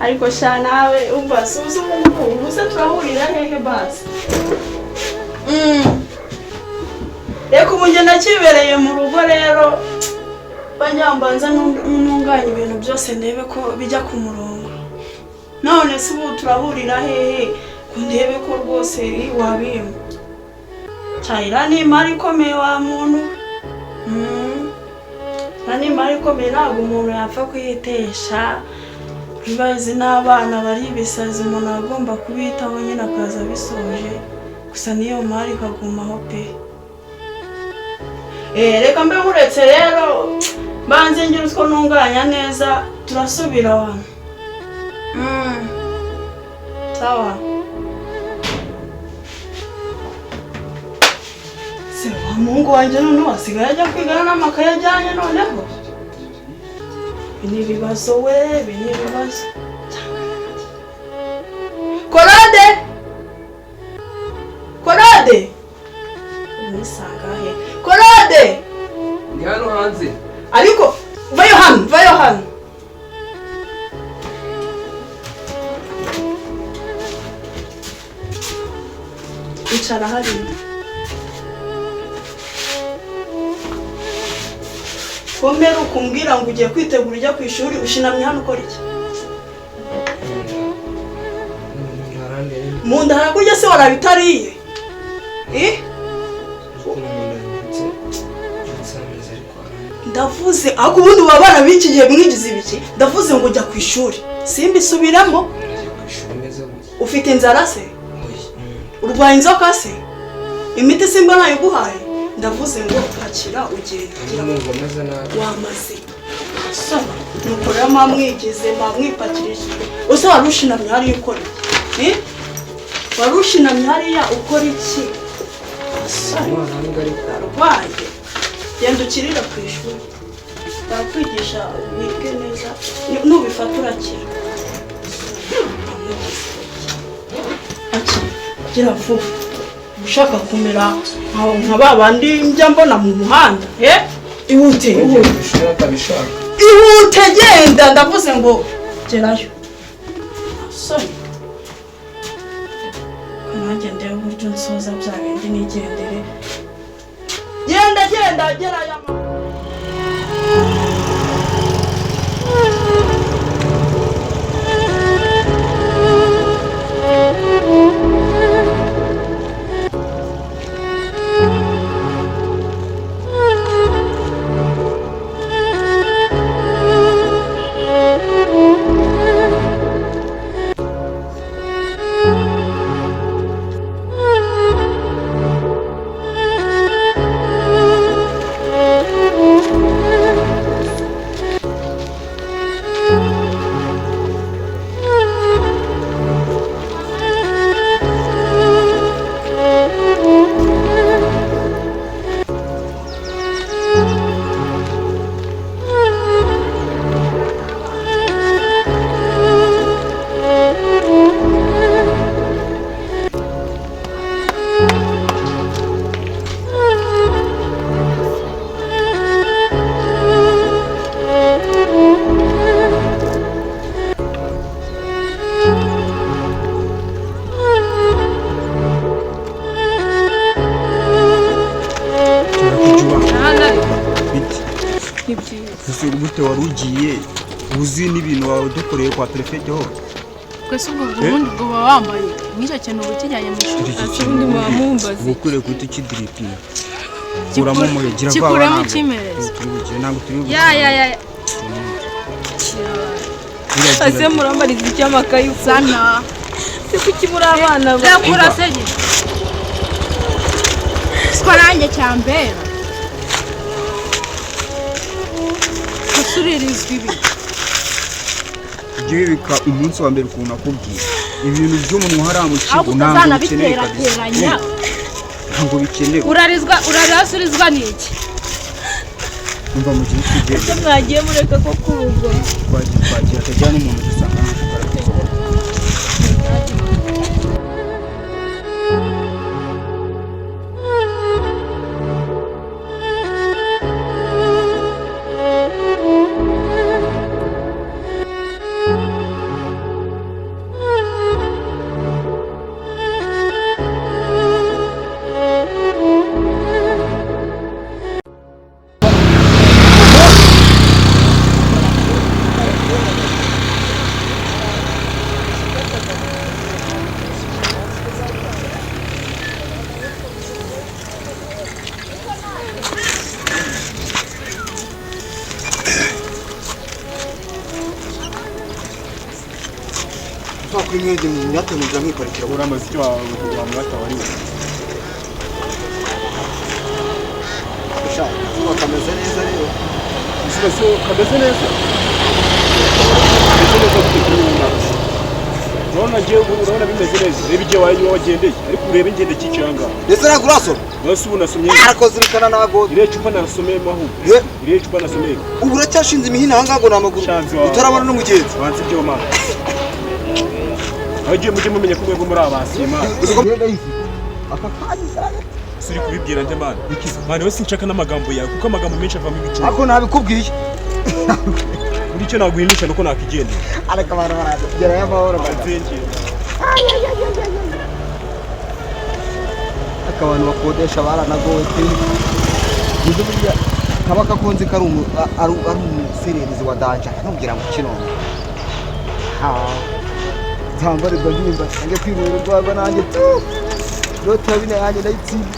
Ariko sha nawe umva suza ubu ubu se turahurira hehe basi? Reka ubu njye nakibereye mu rugo rero, banyambanza ntunganya ibintu byose ndebe ko bijya ku murongo. None se ubu turahurira hehe ngo ndebe ko rwose wabimpa? Cyayira ni imari ikomeye wa muntu. Ni imari ikomeye, ntabwo umuntu yapfa kuyitesha. Bibazi n'abana bari ibisazi, umuntu agomba kubitaho nyine akaza abisoje. Gusa niyo mari ikagumaho pe. Reka mbe nkuretse rero, mbanze ngira utwo ntunganya neza, turasubira hano. Sawa. Se wa muhungu wanjye noneho asigaye ajya kwigana n'amakaye ajyanye noneho. Ibi ni ibibazo we, ibi ni ibibazo. Korode! Korode! Nisanga he? Korode! Ndi hano hanze. Ariko vayo hano, vayo hano. Icara hariya. Komera ukumbwira ngo ugiye kwitegura ujya ku ishuri, ushinamye hano ukora iki? Mu nda harakurya se warabitariye? Ndavuze ariko ubundi baba barabikigiye mwigize ibiki? Ndavuze ngo ujya ku ishuri, simbisubiramo. Ufite inzara se? Urwaye inzoka se? Imiti simba nayiguhaye? Ndavuze ngo pakira ugenda. Wamaze saba nuko rero mwamwigize mwamwipakirishije. Use wari ushinamye hariya ukora iki? Wari ushinamye hariya ukora iki? Arwaye. Genda ukirira ku ishuri, barakwigisha wige neza, nubifata urakira. Akira vuba. Ushaka kumera nka ba bandi njya mbona mu muhanda. Ihute, ihute. Ihute genda, ndavuze ngo gerayo. Sorry. Nanjye ndebe uburyo nsoza bya bindi nigendere. Genda genda gerayo. Gute wari ugiye uzi n'ibintu wawe dukoreye kwa prefect ho? Twese ubwo ubundi ubwo baba wambaye nk'icyo kintu uba ukijyanye mu ishuri. Ubundi mwamumbaze ubukwiriye guhita ukidiripinga. Kuramo umuyagira kikuramo ikimereza. Ya ya ya. Ase murambariza icyamakaye sana. Se kuki muri abana ba? Yakura sege. Siko nanjye cyambera. Gusuririzwa ibi. Ujye wibika umunsi wa mbere ukuntu akubwiye. Ibintu by'umunwa hariya mu kigo ntabwo bikenewe kabisa. Ntabwo bikenewe. Urarizwa urarasurizwa n'iki? Umva mu gihe tugeze. Ese mwagiye mureka ko kurugwa. Twagiye atajyana n'umuntu dusanga nta. Uzakora imwege mu myate mu nzira mwiparikira. Uramaze icyo wamwata wari we. Sha, izuba kameze neza rero. Izuba se kameze neza? Kameze neza gute kuri uyu mwaka? Urabona ngewe urabona bimeze neza. Reba igihe wagendeye ariko urebe ngende cyicaye aha ngaha. Ndetse ntabwo urasoma? Urasa ubu nasomye. Arakozirikana ntabwo. Iriya cupa narasomeyemo ahubwo. Iriya cupa nasomeyemo. Ubu uracyashinze imihini aha ngaha ngo ni amaguru. Utarabona n'umugenzi. Wanze ibyo mana. Aho ugiye mujye mumenya ko mwebwe muri abasiye mana. Suri kubibwira nde mana? Mana we sinshaka n'amagambo yawe kuko amagambo menshi avamo ibicucu. Ako nabikubwiye. Muri icyo naguhimisha nuko nakigendera. Ariko abantu baraza kugerayo amahoro mana. Ariko abantu bakodesha baranagowe pe. Uzi burya kaba kakunze ko ari umusererezi wa danja ntubwira ngo kino. Ha. Nzambarirwa ndirimba nanjye kwibera urwagwa nanjye tu. Lotari yanjye ndayitsinda.